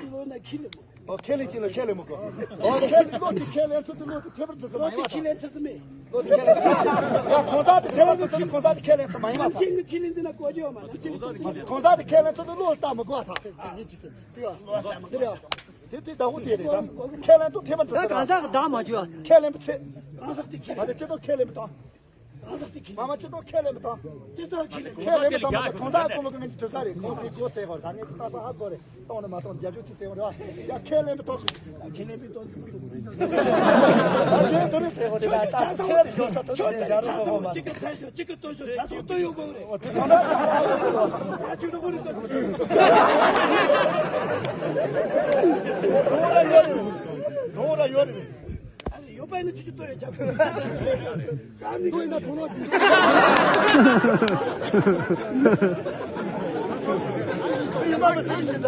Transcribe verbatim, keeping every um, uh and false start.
ཚོ་ལོ་ན་ཁས་ལེན་མི་དགོས། ཨོ་ཁས་ལེན་གྱི་ལོ་ཁས་ལེན་མི་དགོས། ཨོ་ཁས་ལེན་ལོ་དེ་ཁས་ལེན་ཚུལ་དེ་ལོ་དེ་ཐེ་བར་ཚུལ་ཚུལ་མ་ཡིན་པ་དང་། ལོ་དེ་ཁས་ལེན་ཚུལ་ཚུལ་མེད། ལོ་དེ་ཁས་ལེན་ཚུལ། ཡ་གོང་ས་དེ་ཐེ་བར་ཚུལ་ཚུལ་གོང་ས་དེ་ཁས་ལེན་ཚུལ་མ་ཡིན་པ་དང་། ནམ་རྒྱུན་གྱི་ཁས་ལེན་དེ་ན་གོ་རྒྱུ་ཡོད་མ། ནམ་རྒྱུན་གྱི་གོང་ས་དེ་ཁས་ལེན་ཚུལ་དེ་ལོ་ལྟ་མི་དགོས་ཐག་ཡིན་ཅི་ཟེར་དེ་ཡ་དེ་རེད། དེ་དེ་ཟླ་བོ་དེ་རེད། ད་ཁས་ལེན་དུ་ཐེ་བར་ཚུལ་ད་ཚུལ་གང་ཟག་གི་བདག་མ་བརྗོད་ཨ། ཁས་ལེན་པ་ཚེ། གང་ཟག་དེ་ཁས་ལེན། ད་དེ་སྤྱི་ཚོགས་ཁས་ལེན་པ་དང་། གང་ཟག་དེ་ཁས་ལེན། མ་མ་སྤྱི་ཚོགས་ཁས་ལེན་པ་དང་། སྤྱི་ཚོགས་ཁས་ལེན། ཁས་ལེན་པ་དང་མ་གཏོགས་གང་ཟག་ཀུན་ལ་ཀུན་གྱི་གྲུབ་ས་རེད། ཁོང་དེ་གོ་ཟེར་བར་ད་ངས་ཅི་ལྟ་ས་ཧ་གོ་རེད། གཏོང་ནི་མ་གཏོང་རྒྱབ་སྐྱོར་ཅི་ཟེར་བ་རེད། ཡ་ཁས་ལེན་པ་དང་། ཁས་ལེན་པའི་དོན་ཚན་མི་འདུག་ཨ་དེ་དོན་ནི་ཟེར་བ་རེད། ད་ལྟ་ཚེ་ཡོད་ས་དོན་ཚན་རྒྱ་རོ་ཟེར་བ་མ་གཅིག་གི་ཚད་ཤོག་གཅིག་གི་དོན་ཤོག་ཆ་ཚོགས་དོན་ཡོད་པ་རེད། ད་ཅི་འགྲོ་གོ་རེད། ད་གོ་ར་ཡོད་རེད། གོ་ར་ཡོད་རེད། ཨ་ནི་ཡོད་པ་ཡིན་ན་ཅི་ཅི་ལྟོས་ཡོད་ཀྱང་། ལྟོས་ཡིན་ན་གྲོང་ལོག་ཡིན་པ་མི་སེམས་ཤེས་ས།